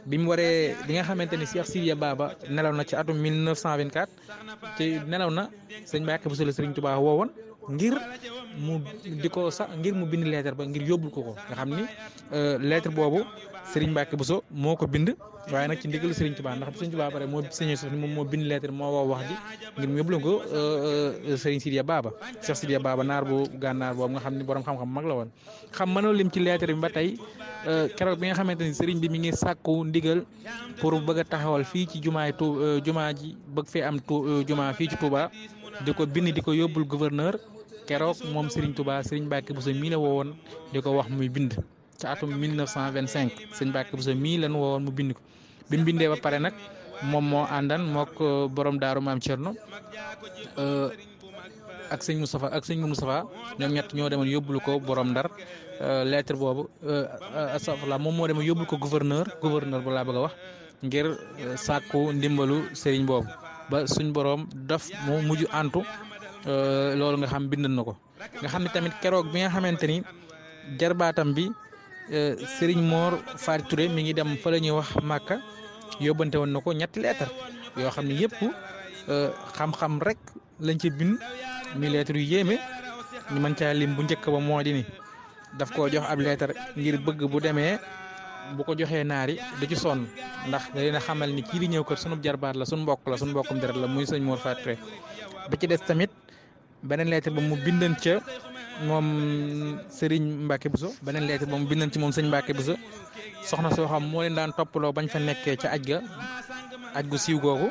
bi mu waree bi nga xamante ni Cheikh Sidiya Baba nelaw na ci atum 1924 ci nelaw na sëñ Mbàkke Buso la sëriñ Tuubaa woowoon ngir mu di ko sax ngir mu bind lettre ba ngir yóbbul ko nga xam ni lettre boobu Serigne Mbacke Buso moo ko bind waaye nag ci ndigal Serigne Touba ndax Serigne Touba pare moo signé suuf ni moom moo bind lettre moo woo wax ji ngir mu yóbbul ko Serigne Sidiya Baba Cheikh Sidiya Baba naar bu gànnaar boobu nga xam ni borom xam-xam mag la woon. xam mënoo lim ci lettre bi ba tey keroog bi nga xamante ni Serigne bi mi ngi sàkku ndigal pour bëgg a taxawal fii ci jumaa ji bëgg fee am jumaa fii ci Touba di ko bind di ko yóbbul gouverneur. keroog moom Serigne Touba Serigne Mbacke Buso mii la woowoon di ko wax muy bind ci atum 1925 Serigne Mbacke Buso mii lan woowoon mu bind ko bi mu bindee ba pare nag moom moo àndan mook borom daaru maam Thierno ak sëñ Moustapha ñoom ñett ñoo demoon yóbbulu ko borom ndar lettre boobu astafurlah moom moo demoon yóbbul ko gouverneur bu laa bëgg a wax ngir sàkku ndimbalu Serigne boobu ba suñ borom daf mu mujj antu. Loolu nga xam bind na ko nga xam ne tamit keroog bi nga xamante ni jarbaatam bi Serigne Mor Faty Touré mi ngi dem fa la ñuy wax Màkka yóbbante woon na ko ñetti lettre yoo xam ne yëpp xam-xam rek lañ ci bind mi lettre yu yéeme ñu mën caa lim bu njëkk ba moo di ni daf koo jox ab lettre ngir bëgg bu demee bu ko joxee naari du ci sonn ndax da leen a xamal ni kii di ñëw kër sunu jarbaat la sunu mbokk la sunu mbokkum deret la muy sëñ Mor Faty Touré ba ci des tamit. beneen lettre ba mu bindan ca moom Serigne Mbacke Buso beneen lettre ba mu bindan ci moom sëñ Mbacke Buso soxna soo xam moo leen daan toppaloo bañ fa nekkee ca aj gu siiw googu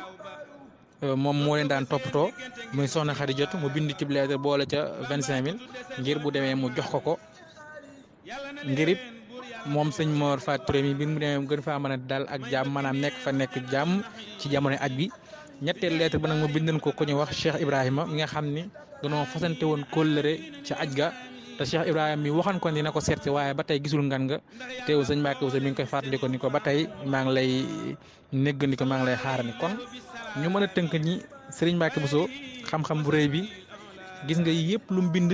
moom moo leen daan toppatoo muy soxna Xadijatu mu bind ci lettre boole ca 25000 ngir bu demee mu jox ko ngir it moom sëñ Mor Faty Touré mi bi mu demee gën faa mën a dal ak jàmm maanaam nekk jàmm ci jamono aj bi ñetteel lettre ba nag mu bindan ko ku ñu wax Cheikh Ibrahima mi nga xam ni danoo fasante woon kóllëre ca aj ga te Cheikh Ibrahima mi waxoon ko ni na ko seet si waaye ba tey gisul ngan nga teew sëñ Mbacke Buso mi ngi koy fàttali ko ni ko ba tey maa ngi lay néggandi ko maa ngi lay xaarani kon ñu mën a tënk ñi Serigne Mbacke Buso xam-xam bu rëy bi gis nga yëpp lu mu bind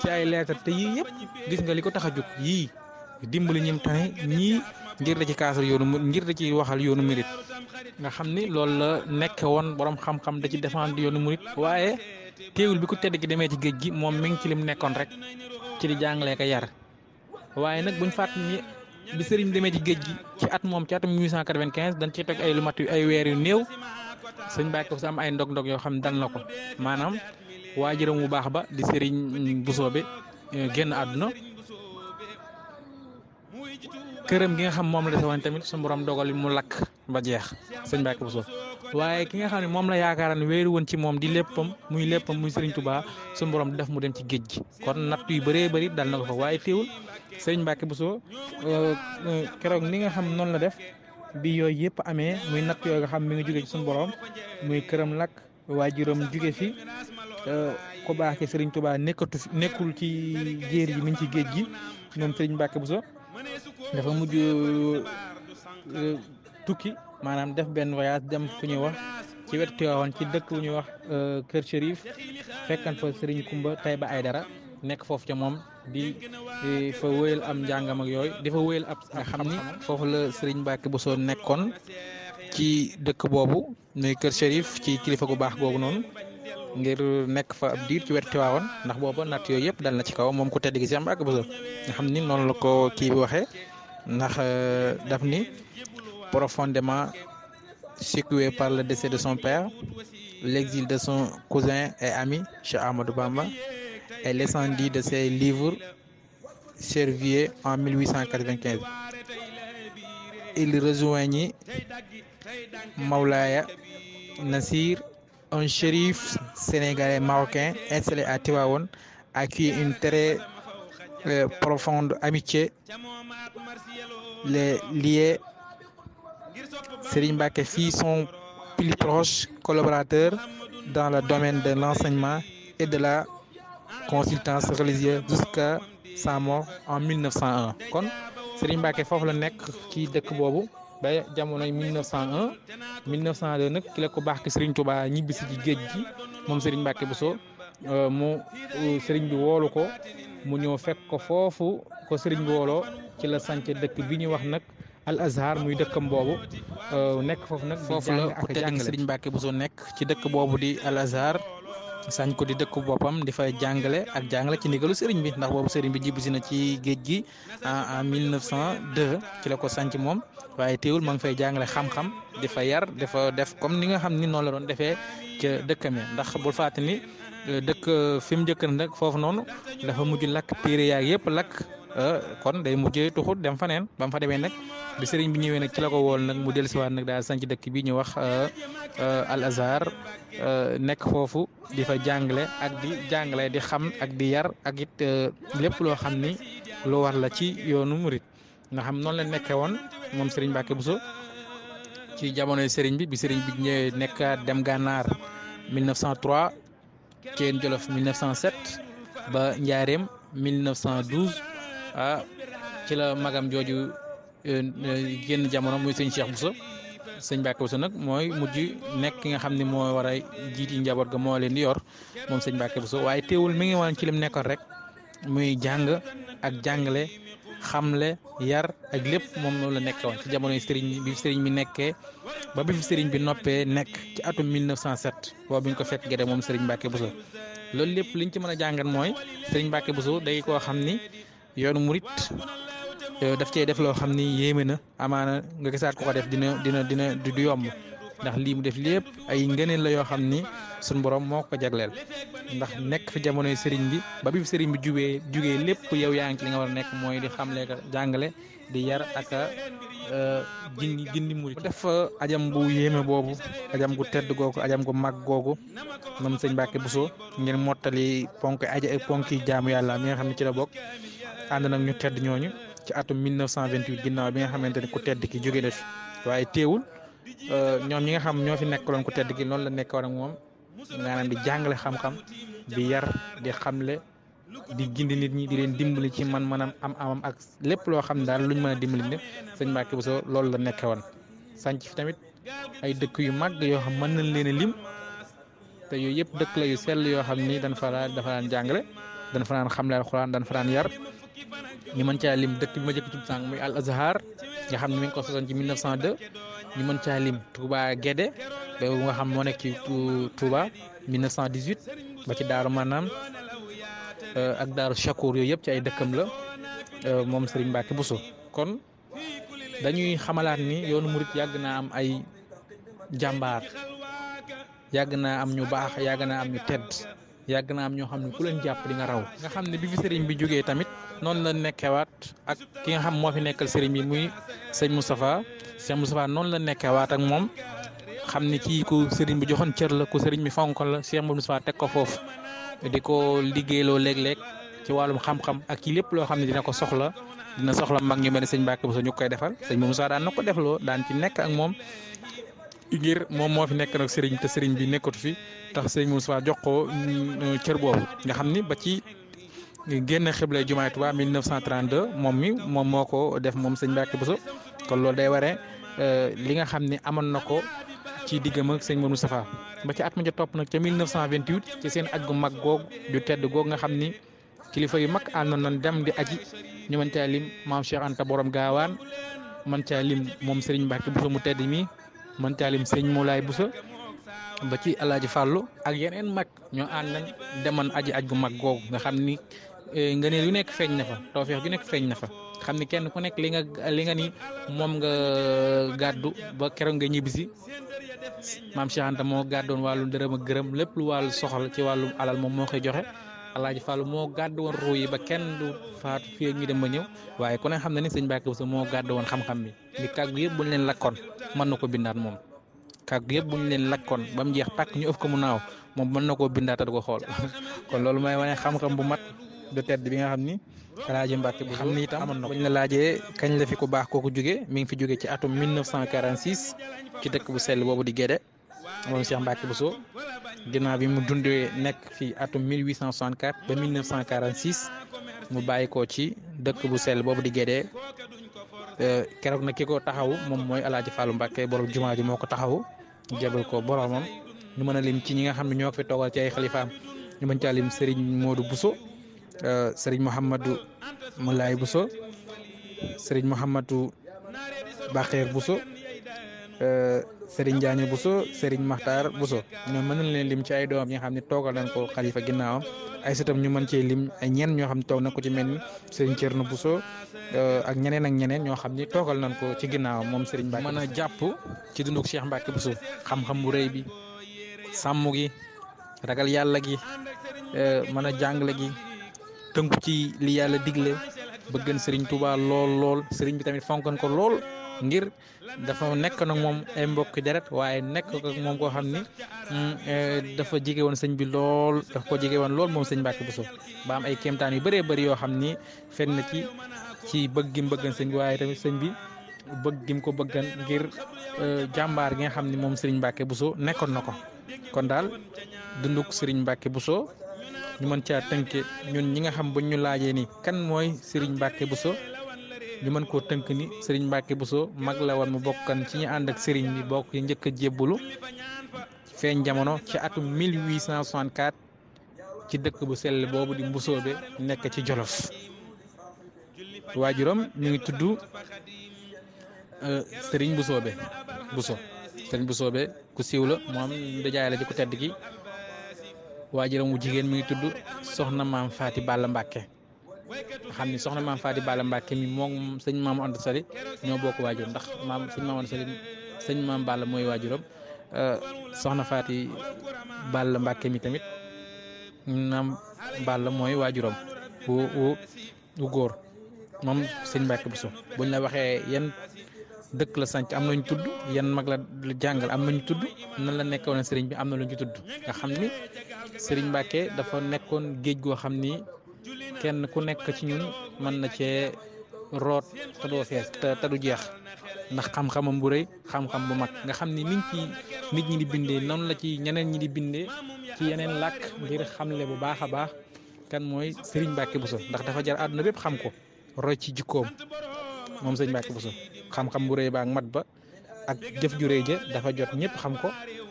ci ay lettre te yii yëpp gis nga li ko tax a jóg yii dimbali ñim tane ñii ngir da ci kaasal ngir da ci waxal yoonu murit nga xam ni loolu la nekk woon borom xam-xam da ci défendre yoonu murit waaye teewul bi ku tedd gi demee ci géej gi moom mi ngi ci lim nekkoon rek ci di jàngalee ko yar waaye nag buñ fàtt ni bi sëriñ demee ci géej gi ci at moom ci atum 1895 dañ ciy teg ay lu mat ay weer yu néew sëñ Mbacke Buso am ay ndog-ndog yoo xam ne dal na ko maanaam waajuram bu baax ba di sëriñ Buso bi génn àdduna këram gi nga xam moom la desewoon tamit suñu borom dogal mu lakk ba jeex sëñ Mbacke Buso waaye ki nga xam ne moom la yaakaaraan wéeru woon ci moom di léppam muy Serigne Touba suñu borom def mu dem ci géej gi kon natt yu bëree bëri dal na ko fa waaye teewul Serigne Mbacke Buso keroog ni nga xam noonu la def bi yooyu yëpp amee muy natt yooyu nga xam mi ngi jóge ci suñu borom muy këram lakk waajuram jóge fi ko baax ki Serigne Touba nekkul ci jéer yi mi ngi ci géej gi moom Serigne Mbacke Bousso dafa mujj tukki maanaam def benn voyage dem fu ñuy wax ci wetu Tiwaawan ci dëkk bu ñuy wax Kër Chérif fekkan fa Serigne Kumba Tayba Aydara nekk foofu ca moom di fa wéyal am njàngam ak yooyu di fa wéyal ab nga xam ni foofu la Serigne Mbacke Bousso nekkoon ci dëkk boobu muy Kër Chérif ci kilifa gu baax googu noonu ngir nekk fa ab diir ci wetu Tiwaawan ndax booba natt yooyu yëpp dal na ci kaw moom ku tedd gi Cheikh Mbacke Bousso nga xam ni noonu la ko kii bi waxee ndax daf ni profondément secoué par le décès de son père, l'exil de son cousin et ami Cheikh Ahmadou Bamba et l'incendie de ses livres serviers en 1895. Il rejoignit Maulaya Nassir, un shérif sénégalais marocain installé à Tivaouane, à qui une très profonde amitié les liait. Serigne Mbacke fit son plus proche collaborateur dans le domaine de l'enseignement et de la consultance religieuse jusqu'à sa mort en 1901 kon Serigne Mbacke foofu la nekk ci dëkk boobu ba jamonoy 1901 1902 nag ki la ko baax ki Serigne Touba ñibbisi ci géej gi moom Serigne Mbacke Bousso mu Serigne bi woolu ko mu ñëw fekk ko foofu ko Serigne bi wooloo ci la sanc dëkk bi ñuy wax nag Al Azhar muy dëkkam boobu nekk foofu nag foofu la ku tedd gi Serigne Mbacke Bousso nekk ci dëkk boobu di Al Azhar sañ ko di dëkk boppam di fay jàngale ak jàngale ci ndigalu Serigne bi ndax boobu Serigne bi jibbisi na ci géej gi en 1902 ci la ko sanc moom waaye teewul ma ngi fay jàngale xam-xam di fa yar di fa def comme ni nga xam ni noonu la doon defee ca dëkkam ya ndax bul fàtte ni dëkk fi mu njëkk nag foofu noonu dafa mujj lakk téere yaag yëpp lakk kon day mujjee tuxut dem faneen ba mu fa demee nag bi sëriñ bi ñëwee nag ci la ko wool nag mu dellusiwaat nag daal sanc dëkk bi ñu wax Al Azhar nekk foofu di fa jàngale ak di jàngale di xam ak di yar ak it lépp loo xam ni lu war la ci yoonu murit nga xam noonu la nekkee woon moom Serigne Mbacke Bousso ci jamonoy sëriñ bi sëriñ bi ñëwee nekkaat dem gànnaar 1903 Thiène Jolof 1907 ba Njaareem 1912 ci la magam jooju génn jamono muy sëñ Cheikh Bousso sëñ Mbacke Bousso nag mooy mujj nekk ki nga xam ne moo war a jiiti njaboot ga moo leen di yor moom sëñ Mbacke Bousso waaye teewul mi ngi woon ci lim nekkoon rek muy jàng ak jàngale xamle yar ak lépp moom loolu la nekkee woon ci jamonoy sëriñ bi sëriñ bi nekkee ba bi fi sëriñ bi noppee nekk ci atum 1907 boobu bi ñu ko fekk gerte moom sëriñ Mbacke Bousso loolu lépp liñ ci mën a jàngat mooy sëriñ Mbacke Bousso day koo xam ni yoonu murit daf cee def loo xam ni yéeme na amaana nga gisaat ko def dina du yomb ndax lii mu def lépp ay ngëneel la yoo xam ni suñ borom moo ko jagleel ndax nekk fi jamonoy sëriñ bi ba bi fi sëriñ bi jugee lépp yow yaa ngi ci li nga war a nekk mooy di xamle ka jàngale di yar ak gindi murit def ajam bu yéeme boobu ajam gu tedd googu ajam gu mag googu moom sëñ Mbacke Bousso ngir mottali ponki jaamu yàlla mi nga xam ne ci la bokk ànd nag ñu tedd ñooñu ci atum 1928 ginnaaw bi nga xamante ni ku tedd ki jóge na fi waaye teewul ñoom ñi nga xam ñoo fi nekkaloon ku tedd ki noonu la nekkoon ak moom maanaam di jàngale xam-xam di yar di xamle di gindi nit ñi di leen dimbali ci man-manam am ak lépp loo xam ne daal luñ mën a dimbali ne sëñ Mbacke Bousso loolu la nekkee woon sanc fi tamit ay dëkk yu mag yoo xam mën nañ leen a lim te yooyu yëpp dëkk la yu sell yoo xam ni dafa daan jàngale dañ fa daan xamle alxuraan dañ fa daan yar ñu mën caa lim dëkk bi ma jëkk tudd sànq muy Al Azhar nga xam ne mi ngi ko sosoon ci 1902 ñu mën caa lim Touba Guédé ba nga xam moo nekk ci Touba 1918 ba ci Daaru Manaan ak Daaru Chakour yooyu yëpp ci ay dëkkam la moom Serigne Mbacke Bousso kon dañuy xamalaat ni yoonu murit yàgg naa am ay jàmbaar yàgg naa am ñu baax yàgg naa am ñu tedd yàgg naa am ñoo xam ne ku leen jàpp di nga raw nga xam ne bi fi sëriñ bi jógee tamit noonu la nekkewaat ak ki nga xam moo fi nekkal sëriñ bi muy sëñ Moustapha noonu la nekkewaat ak moom xam ne kii ku sëriñ bi joxoon cër la ku sëriñ bi fonkoon la Cheikh Moustapha teg ko foofu di ko liggéeyloo léeg-léeg ci wàllum xam-xam ak ci lépp loo xam ne dina soxla mag ñu mel ne sëñ Mbacke Bousso ñu koy defal sëñ Moustapha daan na ko defloo daan ci nekk ak moom ngir moom moo fi nekk nag sëriñ te sëriñ bi nekkatu fi tax sëriñ Moustapha jox ko cër boobu nga xam ni ba ci génn xiblay jumaay Tuubaa 1932 moom moo ko def moom sëñ Mbacke Bousso kon loolu day waree li nga xam ni amoon na ko ci diggam ak sëñ Moustapha ba ci at ma ja topp nag ca 1928 ci seen aj gu mag googu du tedd googu nga xam ni kilifa yu mag àndoon nañ dem di aji ñu mën caa lim maam Cheikh Anta borom gaawaan mën caa lim moom Serigne Mbacke Bousso mu tedd mi mën caa lim Serigne Moulay Bousso ba ci Alaaji Fàllu ak yeneen mag ñoo ànd nañ demoon aji aj gu mag googu nga xam ni nga ne lu nekk feeñ na fa tawfeex ju nekk feeñ na fa xam ni kenn ku nekk li nga ni moom nga gàddu ba keroog nga ñibbisi maam Cheikh Anta moo gàddoon wàllu dërëm ak gërëm lépp lu wàllu soxla ci wàllu alal moom moo koy joxe Alaaji Fàllu moo gàddu woon ruu yi ba kenn du faatu fii ak ñu dem ba ñëw waaye ku ne xam na ni sëñ Mbacke Bousso moo gàddu woon xam-xam bi li kàggu yëpp buñ leen lakkoon mën na ko bindaat moom kàggu yëpp buñ leen lakkoon ba mu jeex tàkk ñu ëf ko mu naaw moom mën na koo bindaat du ko xool kon loolu may wane xam-xam bu mat du tedd bi nga xam ni Alaaji Mbacke Bousso xam ni itam amoon na ko. buñ la laajee kañ la fi ku baax kooku jóge mi ngi fi jóge ci atum 1946 ci dëkk bu sell boobu di Guédé moom Cheikh Mbacke Bousso ginnaaw bi mu dundee nekk fi atum 1864 ba 1946 mu bàyyi ko ci dëkk bu sell boobu di Guédé keroog nag ki ko taxawu moom mooy Alaaji Fàllu Mbacke borom jumaa ji moo ko taxawu jébal ko boromam ñu mën a lim ci ñi nga xam ne ñoo ko fi toogal ci ay xalifaam ñu mën caa lim Serigne Modou Bousso Serigne Mouhamadou Moulay Bousso Serigne Mouhamadou Bakheer Bousso Serigne Diagne Bousso Serigne Makhtar Bousso ñoom mën nañ leen lim ci ay doom yi nga xam ne toogal nañ ko xalifa ginnaawam ay sëtam ñu mën cee lim ay ñenn ñoo xam ne toog na ko ci mel ni Serigne Thierno Bousso ak ñeneen ñoo xam ni toogal nañ ko ci ginnaawam moom Serigne Mbacke mën a jàpp ci dunduk Cheikh Mbacke Bousso xam-xam bu rëy bi sàmm gi ragal yàlla gi mën a jàngale gi tënku ci li yàlla digle bëggan Serigne Touba lool Serigne bi tamit fonkan ko lool ngir dafa nekk nag moom ay mbokki deret waaye nekk ko moom koo xam ni dafa jege woon sëñ bi lool dafa ko jege woon lool moom sëñ Mbacke Bousso ba am ay kéemtaan yu bëree bëri yoo xam ni fen na ci bëgg gim bëggan sëñ bi waaye tamit sëñ bi bëgg gim ko bëggan ngir jàmbaar gi nga xam ni moom Serigne Mbacke Bousso nekkoon na ko kon daal dunduk Serigne Mbacke Bousso ñu mën caa tënke ñun ñi nga xam buñ ñu laajee ni kan mooy Serigne Mbacke Bousso ñu mën koo tënk ni Serigne Mbacke Bousso mag la woon mu bokkan ci ñu ànd ak Serigne bi bokk yi njëkk a jébbulu feeñ jamono ci atum 1864 ci dëkk bu sell boobu di Mbusoobe nekk ci Jolof waajuram ñu ngi tudd Serigne Mbusoobe Bousso Serigne Mbusoobe ku siiw la moom dajaay la ci ku tedd gi waajuram wu jigéen mi ngi tudd soxna maam Faati Balla Mbacke xam ni soxna maam Faati Balla Mbacke mi moom sëñ maam Anta Sali ñoo bokk waajur ndax sëñ maam Anta Sali sëñ maam Balla mooy waajuram soxna Faati Balla Mbacke mi tamit maam Balla mooy waajuram wu góor moom sëñ Mbacke Bousso buñ la waxee yan dëkk la sanc am nañu tudd yan mag la jàngal am nañu tudd nan la nekkoon sëriñ bi am na lu ñu tudd nga xam ni sëriñ Mbacke dafa nekkoon géej goo xam ni kenn ku nekk ci ñun mën na cee root te doo fees te du jeex ndax xam-xamam bu rëy xam-xam bu mag nga xam ni niñ ci nit ñi di bindee noonu la ci ñeneen ñi di bindee ci yeneen làkk ngir xamle bu baax a baax kan mooy Serigne Mbacke Bousso ndax dafa jar àdduna bépp xam ko roy ci jikkoom moom sëñ Mbacke Bousso xam-xam bu rëy ba ak mat ba ak jëf ju rëy ja dafa jot ñëpp xam ko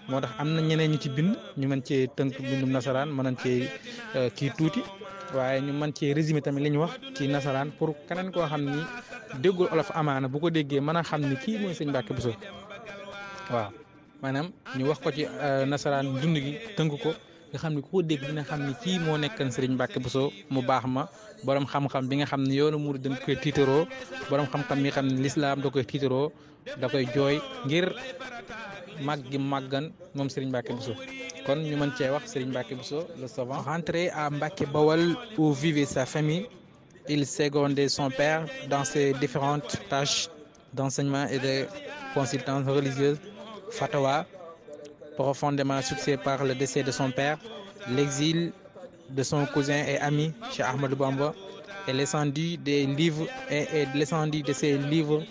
moo tax am na ñeneen ñu ci bind ñu mën cee tënk bindum nasaraan mën nañ cee kii tuuti waaye ñu mën cee résumé tamit li ñu wax ci nasaraan pour keneen koo xam ni déggul olof amaana bu ko déggee mën a xam ni kii mooy sëñ Mbacke Bousso waaw maanaam ñu wax ko ci nasaraan dund gi tënk ko nga xam ni ku ko dégg dina xam ni kii moo nekkan Serigne Mbacke Bousso mu baax ma borom xam-xam bi nga xam ne yoonu murid dañ koy tiitaroo borom xam-xam bi nga xam ne lislaam da koy tiitaroo da koy jooy ngir màggi màggan moom Serigne Mbacke Bousso kon ñu mën cee wax Serigne Mbacke Bousso le savant. Rentré à Mbacke Bawal où vivait sa famille, il secondait son père dans ses différentes tâches d'enseignement et de consultance religieuse. Fatawa, profondément soucié par le décès de son père, l'exil de son cousin et ami Cheikh Ahmadou Bamba et l'incendie des livres et l'incendie de ses livres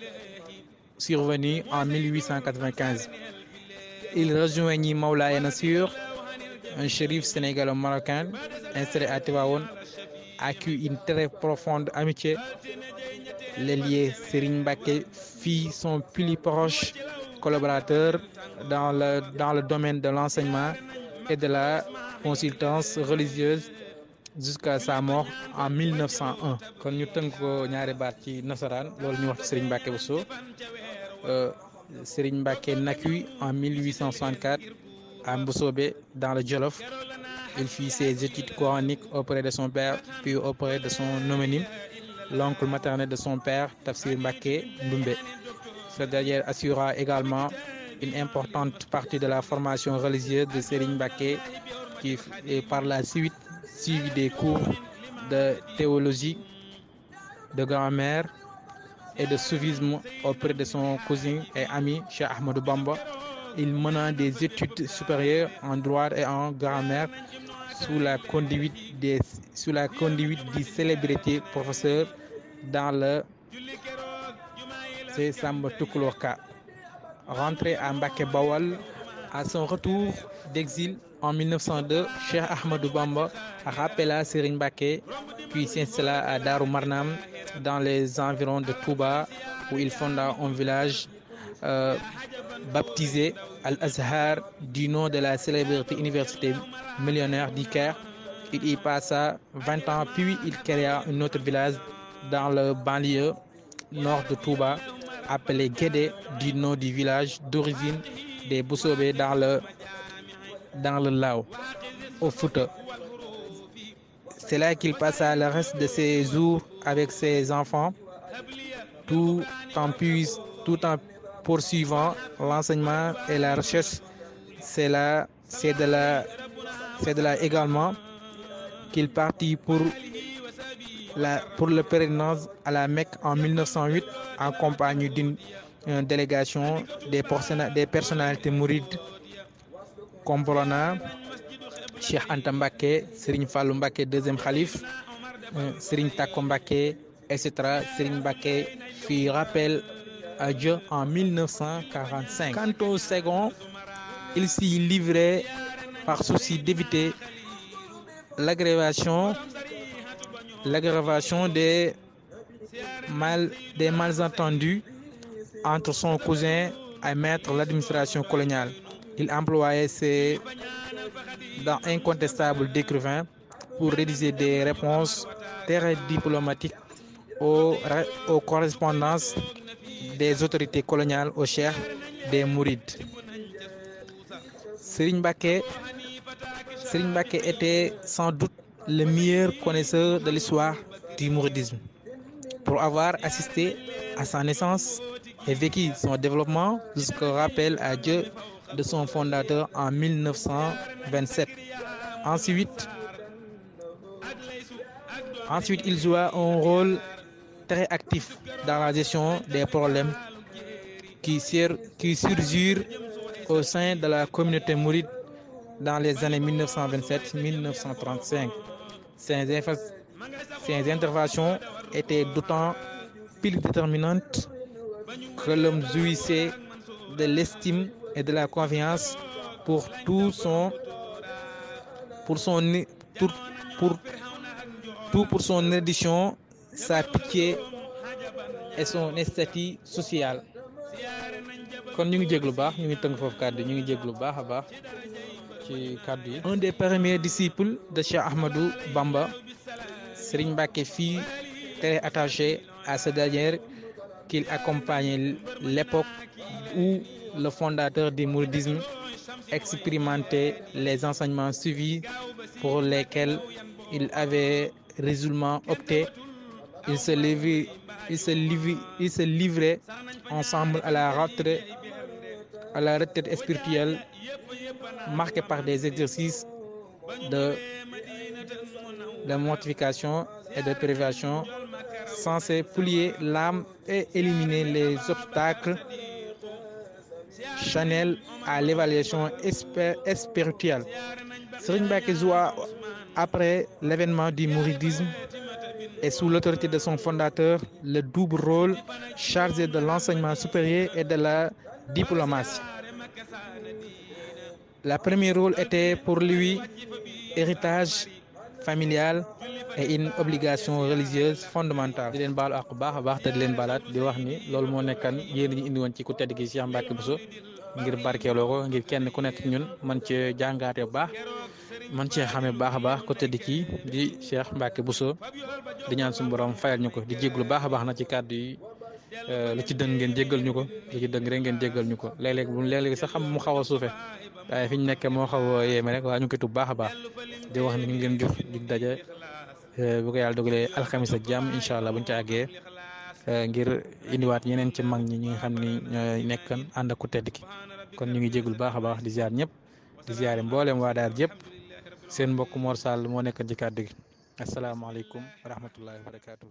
survenu en 1895. il rejoignit Maulaya Nassir, un shérif sénégalo-marocain installé à Tivaouane, à qui une très profonde amitié les liés. Serigne Mbacké fit son plus proche collaborateur dans le domaine de l'enseignement et de la consultance religieuse jusqu'à sa mort en 1901. kon ñu tënk ko ñaari baat ci nasaraan loolu ñu wax ci Serigne Mbacké Bousso. Serigne Mbacké naquit en 1864 à Mboussobé dans le Jolof. Il fit ses études coraniques auprès de son père puis auprès de son homonyme, l'oncle maternel de son père, Tafsir Mbacké Ndoumbe. Ce dernier assura également une importante partie de la formation religieuse de Serigne Mbacké, qui est par la suite suivi des cours de théologie, de grammaire et de soufisme auprès de son cousin et ami Cheikh Ahmadou Bamba. Il mena des études supérieures en droit et en grammaire sous la conduite du célébrité professeur dans le Samba Tukulóor Ka. Rentré à Mbacké Bawal à son retour d'exil en 1902, Cheikh Ahmadou Bamba rappela Serigne Mbacké puis s'installa à Darou Marnam dans les environs de Touba où il fonda un village baptisé Al-Azhar du nom de la célèbre université millionnaire du Caire. Il y passa 20 ans puis il créa un autre village dans le banlieue nord de Touba appelé Guédé du nom du village d'origine des Boussobé dans le Lao au Fouta. C'est là qu'il passa le reste de ses jours avec ses enfants, tout en poursuivant l'enseignement et la recherche. C'est de là également qu'il partit pour le pèlerinage à la Mecque en 1908 en compagnie d'une délégation des personnalités mourides comprenant Cheikh Anta Mbacké, Serigne Fallou Mbacké deuxième khalife, Serigne Tako Mbacké, etc. Serigne Mbacké fit rappel à Dieu en 1945. Quant au second, il s'y livrait par souci d'éviter l'aggravation des malentendus entre son cousin et maître l'administration coloniale. Il employait ses dents incontestables d'écrivain pour rédiger des réponses très diplomatiques aux correspondances des autorités coloniales au cheikh des Mourides. Serigne Mbacké était sans doute le meilleur connaisseur de l'histoire du mouridisme. Pour avoir assisté à sa naissance et vécu son développement jusqu'au rappel à Dieu de son fondateur en 1927. Ensuite, il joua un rôle très actif dans la gestion des problèmes qui surgirent au sein de la communauté mouride dans les années 1927-1935. Ces interventions étaient d'autant plus déterminantes que l'homme jouissait de l'estime et de la confiance pour son érudition, sa pitié et son esthétique sociale. kon ñu ngi jéglu baax ñu ngi tënk foofu kàddu ñu ngi jéglu baax a baax ci kàddu yi. Un des premiers disciples de Cheikh Ahmadou Bamba, Serigne Mbacké fut très attaché à ce dernier qu'il accompagnait l'époque où le fondateur du mouridisme expérimentait les enseignements suivis pour lesquels il avait résolument opté. Ils se livraient ensemble à la retraite spirituelle marquée par des exercices de mortification et de privation censés plier l'âme et éliminer les obstacles charnels à l'évaluation spirituelle. Serigne Mbacké joua après l'avènement du mouridisme et sous l'autorité de son fondateur le double rôle chargé de l'enseignement supérieur et de la diplomatie. La premier rôle était pour lui héritage familial et une obligation religieuse fondamentale. di leen baalu ak baax a baax te di leen baalaat di wax ni loolu moo nekkan yéen ñi indi woon ci ku tedd gi Cheikh Mbacke Bousso ngir barkeeloo ko ngir kenn ku nekk ñun man cee jàngaate bu baax man cee xamee bu baax a baax ku tedd kii di Cheikh Mbacke Bousso di ñaan suñu borom fayal ñu ko di jéglu baax a baax na ci kàddu yi li ci dëng ngeen jéggal ñu ko li ci dëng rek ngeen jéggal ñu ko léeg-léeg sax xam mu xaw a suufe waaye fi ñu nekkee moo xaw a yéeme rek waa ñu koy tub baax a baax di wax ni ñu ngi leen jox dig daje bu ko yàlla dogalee alxamis ak jàmm incha allah buñ ci àggee ngir indiwaat ñeneen ci mag ñi nga xam ni ñooy nekkan ànd ak ku tedd ki kon ñu ngi jégul baax a baax di ziar ñëpp di ziare mboolem waa daar yëpp seen mbokk Mor Sall moo nekkan ci kàddu gi asalaamaaleykum wa rahmatullahi wa barakaatu.